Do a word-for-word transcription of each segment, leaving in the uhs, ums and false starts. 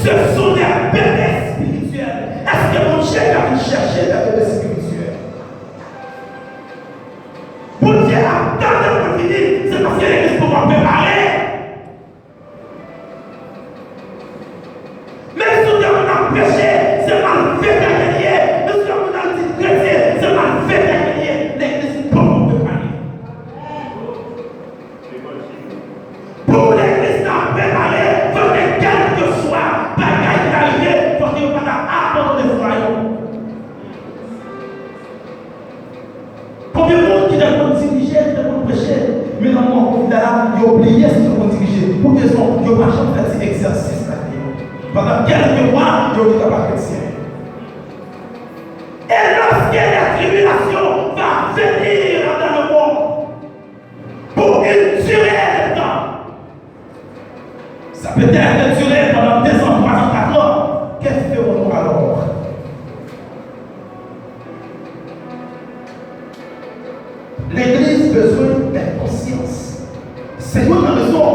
Ce sont des bébés spirituels. Èske Bondye ka vin chèche de bebe espirityèl? Bondye ap tande pou l vini, se paske legliz poko prepare. Menm si w te konn ap preche, se malfektè ke l ye. Menm si w te konn ap di kretyen, se malfektè ke l ye. Legliz poko prepare. Pou legliz la prepare, fòk gen kèlkeswa bagay ki ta rive, fòk yo pa ta abandone fwa yo. Konbyen moun ki te konn dirije, ki te konn preche, men nan moman kovid la, yo bliye si yo konn dirije? Pou ki rezon? Yo pa janm fè ti egzèsis la. Pandan kèlke mwa, yo di yo pa kretyen. Et lorsque la tribulation va venir dans le monde, pour une durée de temps, ça peut être duré pendant deux ans, trois ans, quatre ans. Que ferons-nous alors? Legliz bezwen pran konsyans. Se youn nan rezon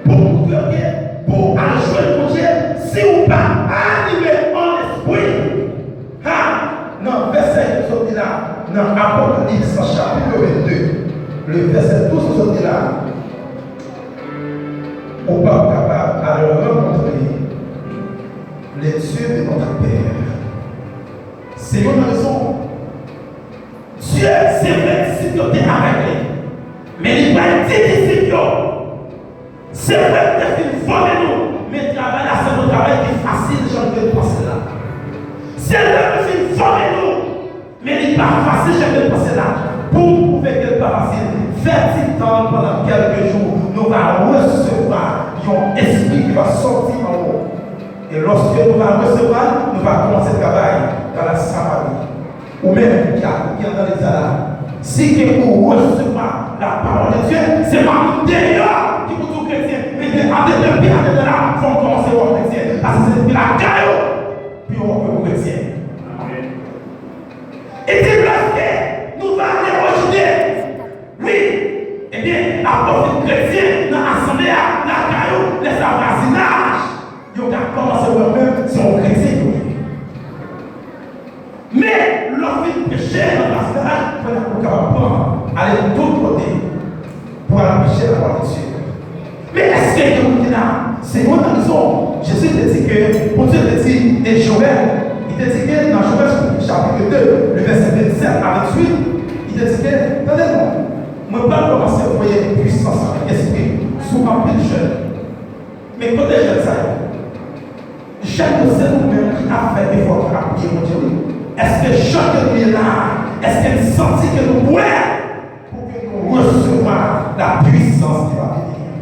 pou w montre ke pou w al jwenn Bondye, si w pa anime an lespri, ha, nan vèsè ke m sot li la, nan Apokalips chapit vennde, le vèsè douz m sot li la, ou p ap kapab al rankontre le Dieu de notre Père. Se youn nan rezon. Dye, se vre, disip yo te avèk li, men li pral di disip yo, se vre, m te fin fòme nou, men travay la se yon travay ki fasil jan nou te panse l la. Se vre, m fin fòme nou, men li pa fasil jan nou te panse l la. Pou m pwouve ke l pa fasil, fè ti tan pandan kèlke jou, nou va resevwa yon espri ki va sòti anwo. E lòske nou va resevwa l, nou va kòmanse travay nan la Samari. Ou menm ki a, ki anndan legliz la, si ke ou resevwa la parole de Dieu, se pa moun deyò ki pou di w kretyen, men de, a, de, depi andedan la, fò w kòmanse wè w kretyen. Paske se depi lakay ou pou yo wè w ke w kretyen. E di lòske nou va ale o Jide, wi, ebyen, apre w fin kretyen nan asanble a, lakay ou, lè sa vwazinaj, yo ka kòmanse wè w menm se yon kretyen ke w ye. Men, lè w fin preche nan vwazinaj, kounye a ou kapab pran, ale tout kote pou al preche lapawòl de Dye. Men èske gen moun ki la? Se yon rezon. Jezi te di ke, Bondye te di, e Jowèl, li te di ke nan Jowèl chapit de, le vèsè vennsèt a vennwit, li te di ke, tande non, mwen pral kòmanse voye pwisans avèk espri sou anpil jèn. Men kote jèn sa yo? Jèn yo, se nou menm ki ap fè efò, ki ap priye Bondye, wi. Èske jan ke nou ye la a, èske n santi ke nou prè pou ke nou resevwa la pwisans ki va vini?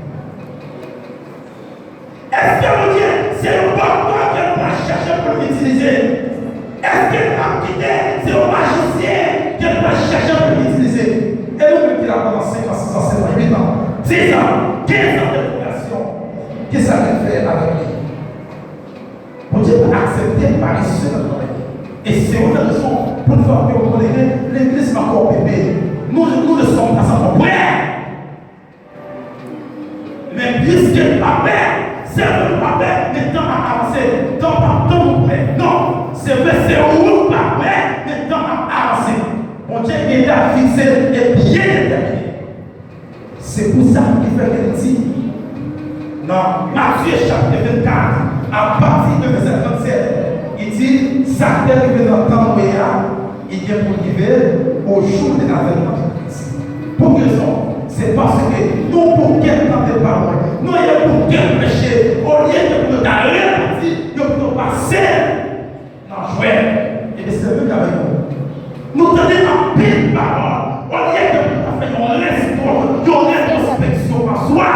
Èske Bondye se yon bòkò ke nou pral chèche pou nou itilize? Èske n ap kite se yon majisyen ke nou pral chèche pou nou itilize? E nou menm ki la pandan senk an, sis an, sèt an, uit an, diz an, kenz an de konvèsyon, kisa ke n fè avèk li? Bondye pa aksepte paresye nan travay li. E se yon rezon pou n fè ke w konnen ke legliz ankò bebe. Nous, nous ne sommes pas encore prêts. Men piske nou pa prè, se vre nou pa prè, men tan ap avanse. Tan p ap tann nou prè. Non, se vre se ou k pa prè, men tan ap avanse. Bondye gen dat fikse e byen detèmine. Se pou sa ki fè ke l di nan Matye chapit vennkat, apati de vèsè trannsèt, li di, sa k te rive nan tan Noye a, li gen pou rive o jou de lavènman de Kris. Pou ki rezon? Se paske nou bouke tande pawòl, nou ye bouke preche, olye ke pou yo ta repanti, yo pito pase nan jwèt. Ebyen, se menm jan avèk nou. Nou tande anpil pawòl, olye ke pou nou ta fè yon retwo-, yon retwospeksyon pa swa,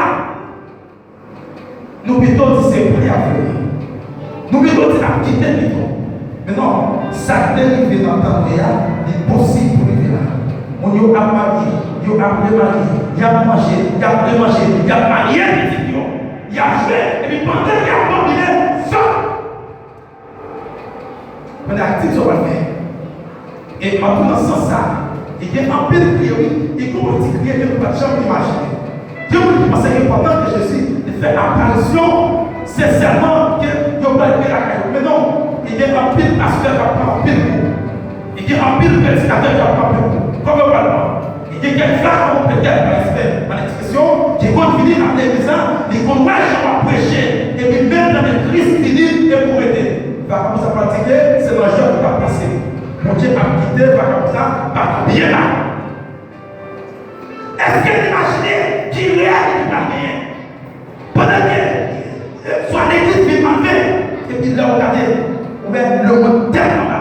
nou pito di se prè a vini. Nou pito di n ap kite pito. Men non, sa k te rive nan tan Noye a, li posib pou rive la. Moun yo ap marye, yo ap remarye, y ap manje, y ap remanje, y ap marye pitit yo, y ap jwe, epi pandan y ap konbine, fòk Pandan aktivite w ap fè. E m ap tou nan sans sa, e gen anpil kriye, wi, e gen yon pati kriye ke nou pa t janm imajine. Gen moun ki panse ke pandan ke Jezi te fè aparisyon, se sèlman ke Pastè k ap pran anpil kou. Li gen anpil predikatè k ap pran anpil kou. Kòman yo pral pran? Li gen kèk vakabon petèt, pa respè, pa ekspresyon, ki konn vini nan legliz la, li konn wè jan w ap preche, epi menm tande Kris vini, epi w rete. Vakabon sa pral di ke se nan jwèt ou t ap pase. Bondye ap kite vakabon sa bat byen ba. Èske n imajine ki reyalite ki pral genyen? Pandan ke, eh, swa legliz vin anlve, epi lè w gade, ou wè lemonn tèt anba.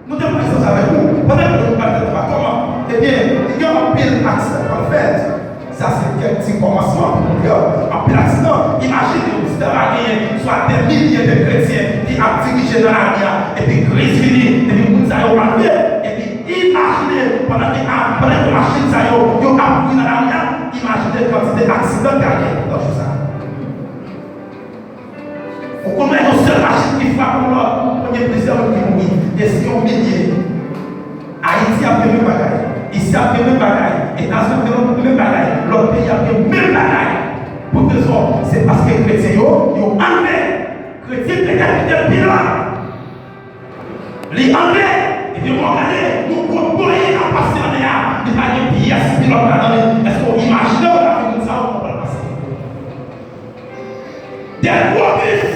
Nou te pran egzanp avèk ou, pandan ke lemonn pral tèt anba, kòman? Ebyen, gen anpil aksidan k pral fèt. Sa se kèk ti kòmansman pou nou di, anpil aksidan. Imajine w, si ta va genyen swa dè milye de kretyen ki ap dirije nan lari a, epi kriz vini, epi moun sa yo anlve, epi Imajine, pandan ke, a, pandan ke machin sa yo, yo ap kouri nan lari a, imajine kantite aksidan k ta gen nan jou sa. Ou konn wè yon sèl machin ki frape yon lòt, ou konn gen plizyè moun ki mouri. E se yon milye. Ayiti ap gen menm bagay. Isi ap gen menm bagay. Etazini ap gen menm bagay. Lòt peyi ap gen menm bagay. Pou ki rezon? Se paske kretyen yo, yo anlve. Kretyen petèt ki te pi lwen. Li anlve, epi w gade, yon gwo bòyè k ap pase anlè a, li pa gen pyès pilòt ladan li. Èske w imajine w lavi moun sa yo kòman l pral pase? De gwo bis,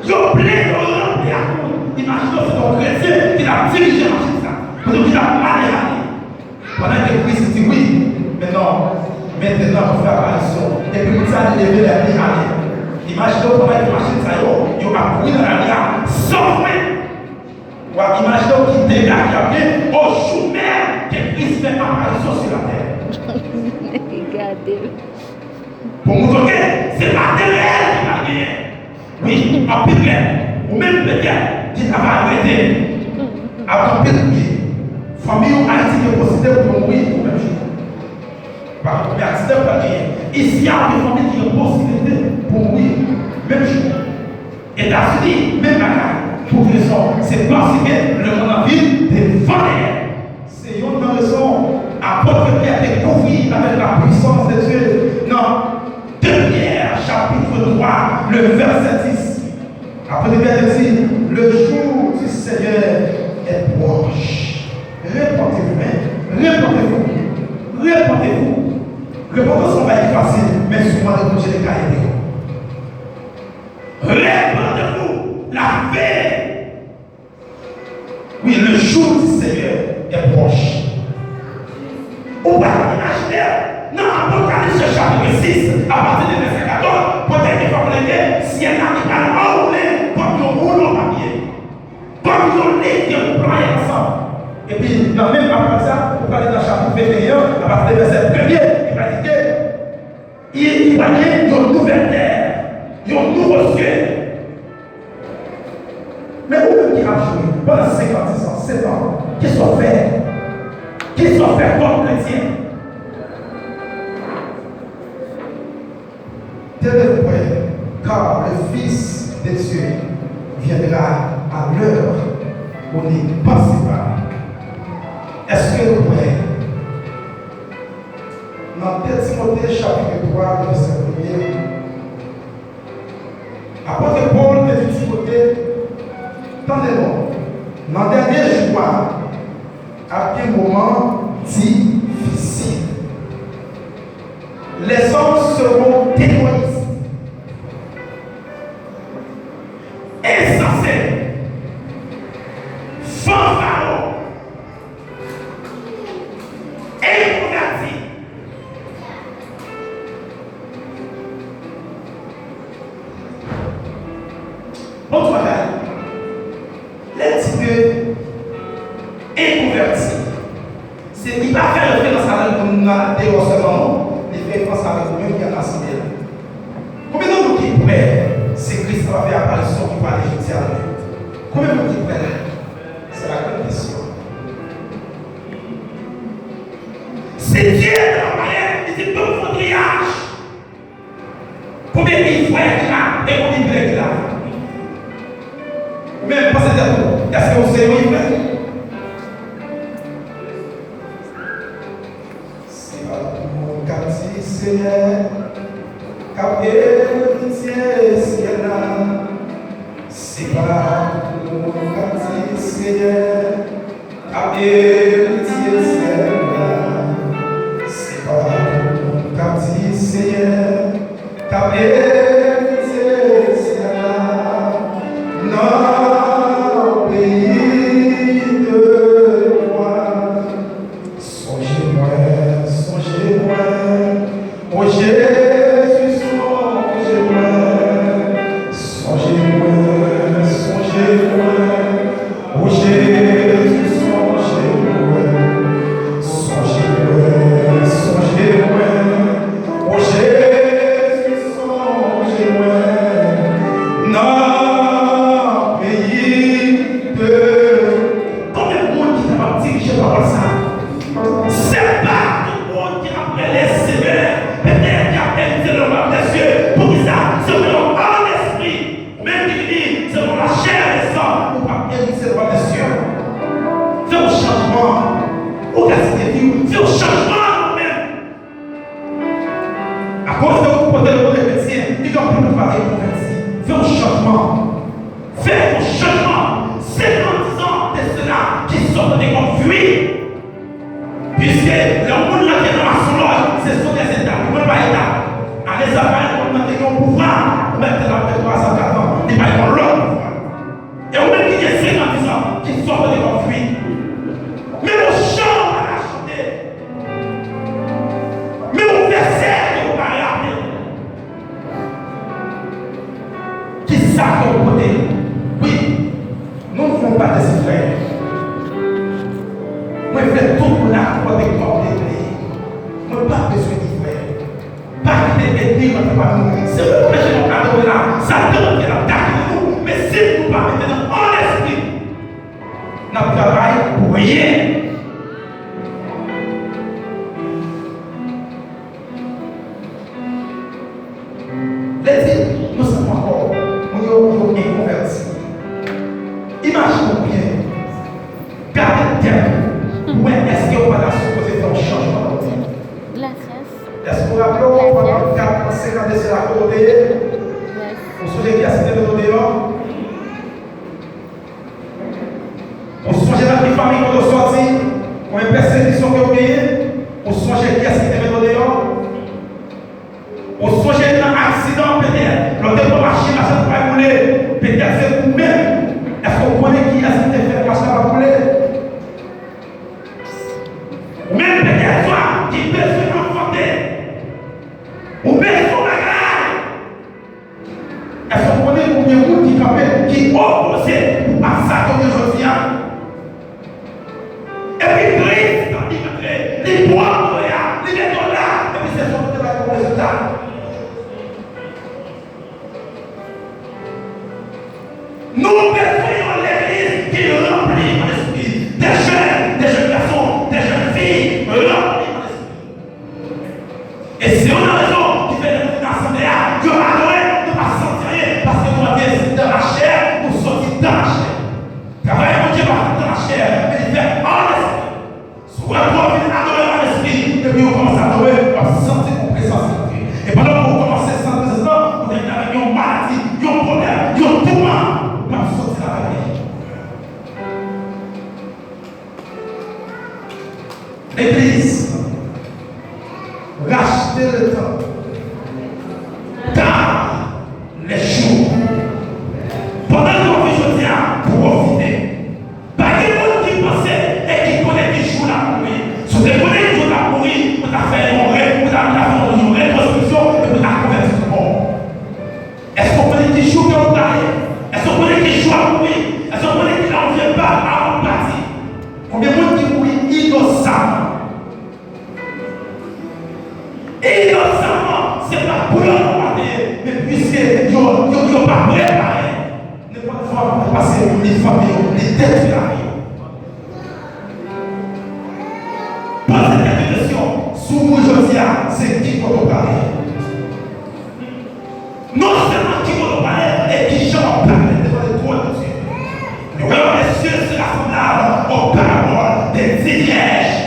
yo plen, yo ranpli ak moun. Imajine w se yon kretyen ki t ap dirije machin sa, kote w ki t ap maneje li. Pandan ke Kris di, wi, men non, mentenan mwen fè aparisyon. Epi moun sa li leve lè li ale. Imajine w pandan ke machin sa yo, yo ap kouri nan lari a, san fren. W ap imajine w ki dega ki ap gen, o jou menm ke Kris fè aparisyon sou latè. Gade l. Pou moutre ke se materyèl ki pa genyen. Wi, anpil lè, ou menm petèt, ki ta va rete ak anpil byen. Fanmi w Ayiti gen posiblite pou yo mouri pou menm jou. Pa konbyen aksidan k pral genyen. Isi a, gen fanmi ki gen posiblite pou mouri menm jou. Etazini, menm bagay. Pou ki rezon? Se paske lemonn nan vin devan dèyè. Se youn nan rezon apot Pyè te kouvri avèk la puissance de Dieu nan de Pyè, chapitre trois, le verset dix. Apot Pyè te di, le jour du Seigneur est proche. Repentez-vous, men, repentez-vous, repentez-vous. Repantans se yon bagay ki fasil, men si w mande Bondye, li ka ede w. Repentez-vous, la veille. Oui, le jour du Seigneur est proche. Ou pa ka imajine, nan Apokalips chapitre six, apati de vèsè katòz, kote ke fòk lè ke syèl la ki pral anwoule kòm yon woulo papye, kòm yon liv ke pou plwaye ansanm. Epi, nan menm Apokalips sa, ou prale nan chapit venteyen an, apati de vèsè premye, ki va di ke I, i va gen yon nouvèl tè, yon nouvo syèl. Men ou menm ki ap jwe pandan senkant, dis an, sèt an, kisa w fè? Kisa w fè kòm kretyen? Tenez-vous prêts, car le Fils de Dieu viendra à l'heure où on n'y pensait pas. Èske nou prè? Nan de Timote chapit twa, vèsè premye, apot Pòl te di Timote, tande non, nan dènye jou a, ap gen moman difisil. Les hommes seront égoïstes, ensanse, fanfaron, enkonvèti. Bon travay. Lè l di ke enkonvèti, se, li pa fè referans avèk moun nan deyò sèlman, non. Li fè referans avèk ou menm ki anndan asanble a. Konbyen nan nou ki prè, se Kris la va fè aparisyon ki pral jodi a la? Konbyen moun ki prè la? Se la gran kesyon. Si Dye te anpaye, li di, "Ban m fè yon triyaj." Konbyen ivrè ki la e konbyen ivrè ki la? Ou menm, panse tèt ou, èske ou se yon ivrè? Se pa tout moun k ap di Senyè, k ap eritye syèl la. Se pa tout Senyè, k ap eritye syèl la. Se pa tout moun k ap di Senyè, k ap eritye syèl la. Nan peyi de lwa. Sonje mwen, sonje mwen, o Jezi, sonje mwen. Sonje mwen, sonje mwen, o Jezi, sonje mwen. Sonje mwen, sonje mwen, o Jezi, sonje mwen. Nan peyi de Konbyen moun ki kapab dirije pawòl sa? Se pa tout moun ki ap rele Senyè, petèt ki ap eritye le wayòm dè sye. Poukisa? Se yon an lespri. Ou menm ki di, se yon lachè e san, ou p ap eritye le wayòm dè sye. Fè yon chanjman. Ou ka site vi w, fè yon chanjman nan ou menm. Akoz de ou pote le mot kretyen, li gen anpil moun ki pa gen konvèti. Fè yon chanjman. Fè yon chanjman. Senkanndiz an de sela ki sòti de kòm fwi. Piske lè yon moun rantre nan masonlòj, se sou dè etap, li pran pa etap. Ane sa pa yon moun nan te gen yon pouvwa, ou mèt te la fè twa zan, kat zan, li pa yon lòt pouvwa. E ou menm ki gen senkanndiz an, ki sòti de kòm fwi. Men yon chan ou pa ka chante. Men yon vèsè ke ou pa raple. Kisa ke ou pote? Wi, nou fè yon parèy, frè. Mwen vle tout moun ap pote kòb de ble. Mwen pa bezwen li, frè. Pa kite ènmi rantre pami nou. Si nou konnen jan nou adore la, Satan rantre la, dakine nou. Men si nou pa mete nan an lespri, n ap travay pou ryen. Lè di, nou santi ankò, moun yo, yo enkonvèti. Imajine w byen, gade tèt ou, pou wè èske ou pa ta sipoze fè yon chanjman nan vi w. Èske w raple w, pandan kat an, senk an de sela, kote w te ye? Ou sonje kiyès ki te mete w deyò? Ou sonje nan ki fanmi kote w sòti? Konbyen pèsekisyon ke w genyen? Ou sonje kiyès ki te mete w deyò? Ou sonje nan aksidan petèt? Lè w te pran machin, machin pa t boule. Petèt se ou menm. Èske w konnen kiyès ki te fè machin pa t boule? Ou menm petèt swa ki bezwen anfante. Ou bezwen yon bagay. Èske w konnen konbyen moun ki kanpe, ki opoze pou pa sa ke w gen jodi a? Epi Kris, li rantre, li pran glwa, li mete w la, epi se sa w te bay kòm rezilta. Nou bezwen yon legliz ki ranpli an lespri, de jèn, de jèn gason, de jèn fi ranpli an lespri. E se youn nan rezon ki fè lè nou vin nan asanble a, yo adore, nou pa santi anyen, paske nou antre dan lachè, nou sòti dan lachè. Travay Bondye pa fèt dan lachè, men li fèt an lespri. Si w wè ke w vin adore an lespri, epi w kòmanse adore, w ap santi yon prezans Bondye. E pandan ke w kòmanse santi prezans lan, ou te vin avèk yon maladi, yon pwoblèm, yon toumant, ou p ap soti l avèk li. Legliz, rachte le tan, car les jours. Pandan ke w ap viv jodi a, pwofite. Pa gen moun ki panse e ki konnen ki jou l ap mouri. Si w te konnen ki jou w t ap mouri, ou ta fè yon re-, ou ta, ou ta fè yon retwospeksyon epi ou ta konvèti tout bon. Èske w konnen ki jou ke w prale? Èske w konnen ki jou w ap mouri? Èske w konnen kilè w vle pa-, pa-, pati? Konbyen moun ki mouri inosaman? Inosaman, se pa pou yo nou pa te ye, men piske yo, yo, yo pa prepare, nenpòt fwa pou pase, li frape yo, li detwi lavi yo. Poze tèt ou kesyon, si w mouri jodi a, se ki kote w prale? Non sèlman ki kote w prale, e kijan w ap parèt devan le trône de Dieu. Le royaume des cieux se rassemble aux paraboles des dix vierges.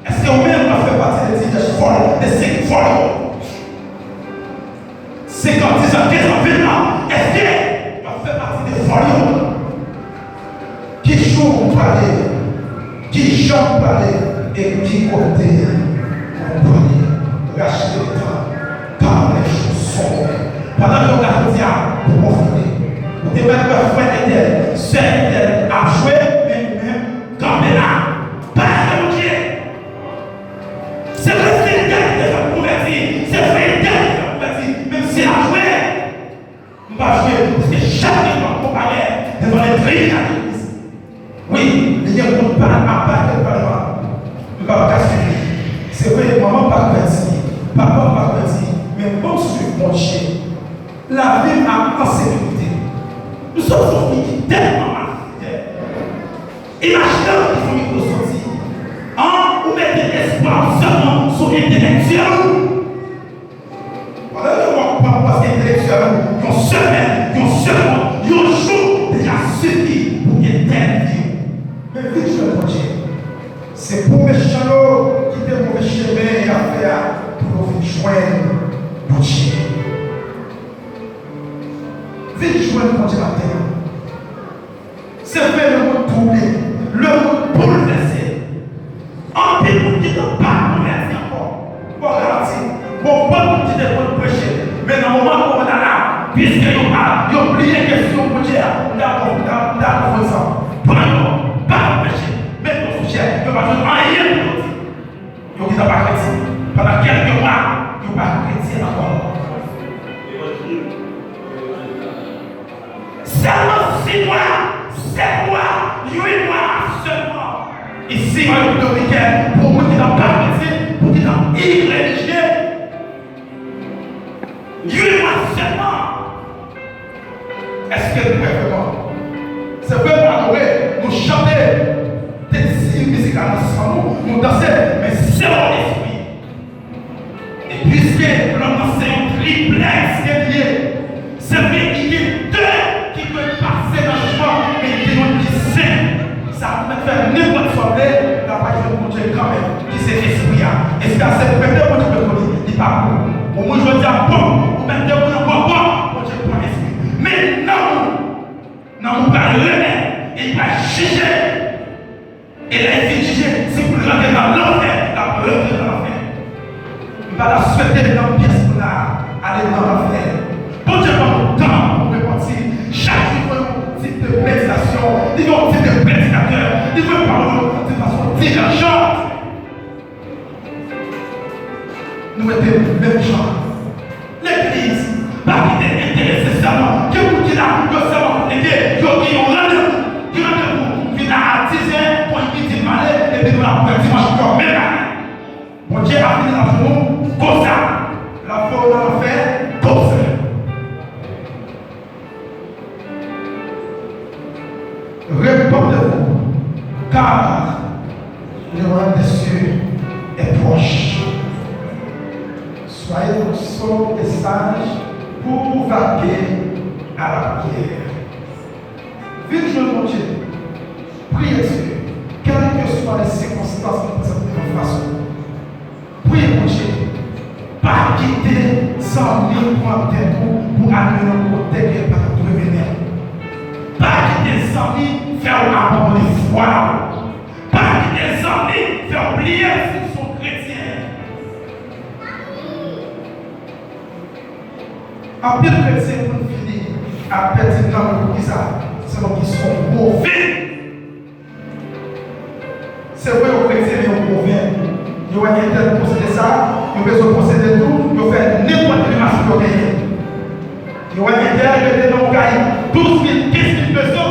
Èske ou menm w ap fè pati de ti jès fòl, de senk fòl yo? Senk an, dis an, kenz an, ven an, èske w ap fè pati de fòl yo? Ki Jan m prale e ki kote mwen prale. Rache tan, kare jou sonm. Pandan ke w la jodi a, pwofite. Ou te mèt wè frè entèl, sè entèl ap jwe, men ou menm, kanpe la. Pa lage Bondye. Se vre, se entèl ki te fè m konvèti. Se vre, entèl ki te fè m konvèti. Men m se ap jwe. M pa jwe, paske chak gen dwa konparè devan legliz la legliz. Wi, li gen moun pa apa ke l pa devan. M p ap ka swiv li. Se vre, manman m pa konvèti, papa m pa konvèti, men bon, m swiv Bondye. Lavi m ap an sekirite. M sot sou fi ki tèlman malfektè. Imajine w ki fanmi w soti. An, ou mete espwa w sèlman sou entelektyèl ou. Pandan ke w ap pran pòz entelektyèl ou, yon semèn, yon semèn, yon jou deja sifi pou etènite w. Men vin jwenn Bondye. Se pou mechan yo kite move chemen y ap fè a pou yo vin jwenn Bondye. Vin jwenn Bondye maten an. Se vre, lemonn twouble, lemonn boulvèse. Anpil moun gentan pa konvèti ankò. Bon, garanti, bon, bon moun ki te konn preche. Men nan moman kowona la, piske yo pa, yo bliye kesyon Bondye a, m ta bon, m ta, m ta bon fè sa. Pran yon, pa konn preche, men bon sijè, yo pa jwenn anyen pou yo di. Yo gentan pa kretyen. Pandan kèlke mwa, yo pa kretyen ankò. Sèlman sis mwa, sèt mwa, uit mwa sèlman. Isi, an Repiblik Dominikèn, pou moun ki ta pa kretyen, pou ki ta irelijye, uit mwa sèlman. Èske nou prè vrèman? Se vre, nou adore, nou chante, dezi mizikal nan san nou, nou danse, men zewo lespri. E piske lòm nan se yon triplèks ke li ye, se vre, li gen de ki dwe pase nan jijman, men li gen youn ki sen. Sa pou mèt fè nenpòt sa w vle, l ap al jwenn Bondye kanmenm, ki se Espri a. Espri a se premye Bondye mwen konnen, li pa pou ou. Ou moun jodi a bon, ou mèt de moun ankò bon, Bondye pran espri. Men nanm ou, nanm ou pral renmen, e li pral jije. E lè l fin jije, si pou l rantre nan lanfè, l ap rantre nan lanfè. M pa ta swete nanm pyès moun la ale nan lanfè. Bondye ban nou tan pou repanti. Chak jou, li voye yon tip de meditasyon, li voye yon tip de predikatè, li voye pawòl yo de fason diverjan. Nou rete menm jan. Legliz, pa kite enterese sèlman. Gen moun ki la, yo sèlman pou leve, yo gen yon randevou. Gen randevou, vin la a dizè, pou midi pale, epi nou la pou dimanch ankò, menm bagay. Bondye ap vini nan nou konsa. L ap voye w nan lanfè konsa. Repentez-vous, car le royaume des cieux est proche. Soyez donc sobres et sages pour vous vaquer à la prière. Vin jwenn Bondye. Priye Dye. Kèlkeswa les sikonstans ki prezante an fas ou, priye Bondye. Pa kite zanmi pran tèt ou pou al mennen w kote ke l pa t dwe mennen w. Pa kite zanmi fè w abandone fwa w. Pa kite zanmi fè w bliye si w se yon kretyen. Anpil kretyen konn fini ap pèdi nanm yo. Poukisa? Se yon kesyon move. Se vre, yo kretyen, men yo move. Yo wè entèl posede sa, yo bezwen posede tou, yo fè nenpòt grimas pou yo genyen. Yo wè entèl rete nan yon kay douz mil, kenz mil peso,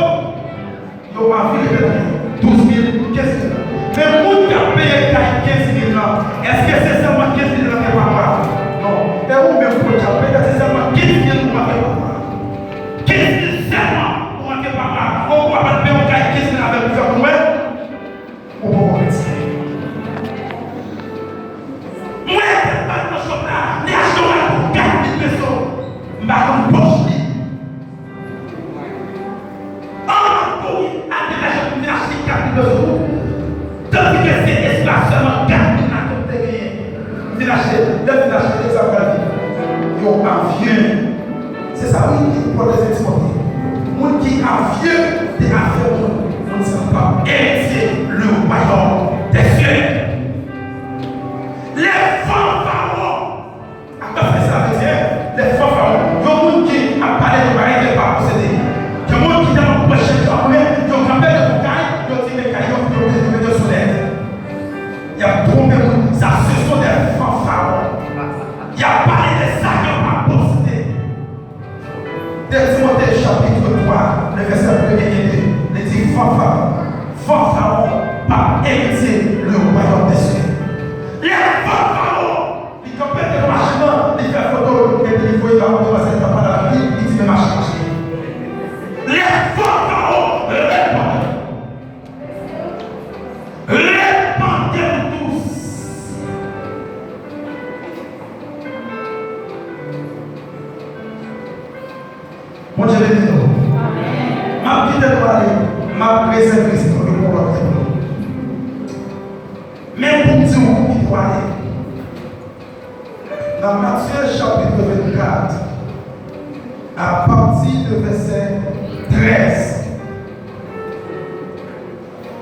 yo anvi rete nan kay douz mil, kenz mil la. Men moun k ap peye kay kenz mil lan, èske se sèlman kenz mil lan ke papa? Non. E ou menm, podyab, petèt se sèlman kenz mil ou manke papa. Kenz mil sèlman ou manke papa. Ou papa t peye yon kay kenz mil avèk ou fè moun wè. Ou poko kretyen. Mwen te pral nan shop la, li achte yon rad pou kat mil peso. M pa konn pòch li. An, m ap kouri al degaje pou m vin achte kat mil peso pou ou. Tandike se espas sèlman kat mil la ke m te genyen. M vin achte, lè m vin achte, e sa pral vin yon avyon. Se sa wi ki pwotèje ti kote. Moun ki avye de afè moun, moun sa p ap eritye le wayòm Timote chapit twa, le vèsè premye e de, li di, fanfaron, fanfaron p ap eritye le wayòm dè syèl. Lè fanfaron, li kanpe devan machin nan, li fè foto l, epi li voye ba yon demwazèl k ap pale avèk li, li di, men machin mache. Lè fanfaron repanti, repentez-vous tous. Bondye beni nou. M ap kite nou ale, m ap rezève sa pou yon lòt tan. Men pou m di w pou kite w ale. Nan Matye chapit vennkat, apati de vèsè trèz,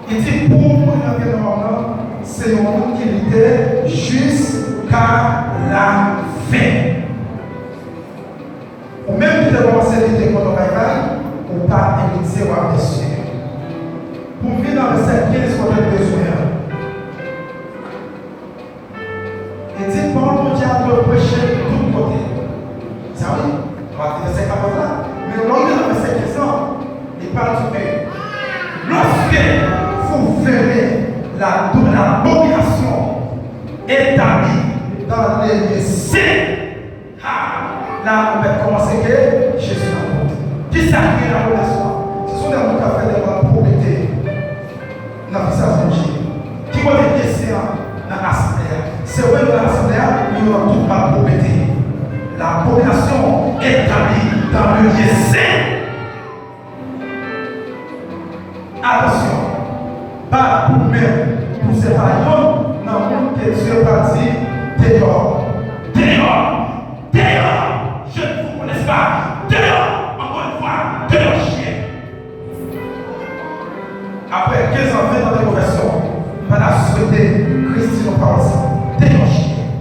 li di, pou moun nan gen nòm nan, se yon moun ki lite jiska lafen. Ou menm ki te kòmanse lite kont yon bagay, ou pa eritye wayòm dè syèl. Pou m vin nan vèsè kenz kote m bezwen an. Li di, pawòl Bondye a dwe preche tout kote. Sa wi, nou ap li vèsè katòz la. Men lè w rive nan vèsè kenz lan, li pral di ke, lorsque vous verrez la, l'abomination établie dans les lieux saints, Ha! La nou mèt kòmanse ke Jezi nan pòt. Kisa ki gen nan relasyon an? Se sou de moun k ap fè de mal pwobete nan vizaj Bondye. Ki kote Jezi an nan asanble a? Se vre, nan asanble a, men yo nan tout mal pwobete. L'abomination établie dans le lieu saint. Atansyon, pa pou menm, pou se pa yonn nan moun ke Dye pa di, deyò, deyò, deyò, je ne vous connais pas, deyò, encore une fois, deyò, chyen. Apre kenz an, ven an de konvèsyon, m pa ta swete Kris di nou pawòl sa, deyò, chyen.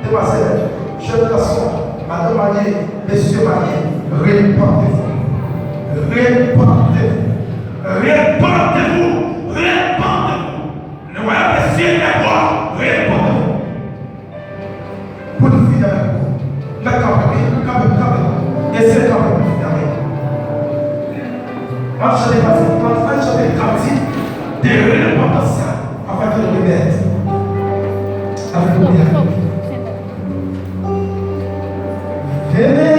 Demwazèl, jèn gason, madanm marye, mesye marye, repentez-vous. Repentez-vous. Repentez-vous. Repentez-vous. Le royaume des cieux est proche. Repentez-vous. Pou n fini avèk nou. Mèt kanpe, wi. Kanpe, kanpe. Eseye kanpe pou n fini avèk nou. Ann chante kantik, ann, ann chante kantik de repantans sa. Anfèt, nou remèt avèk nou. Vene,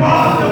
Paske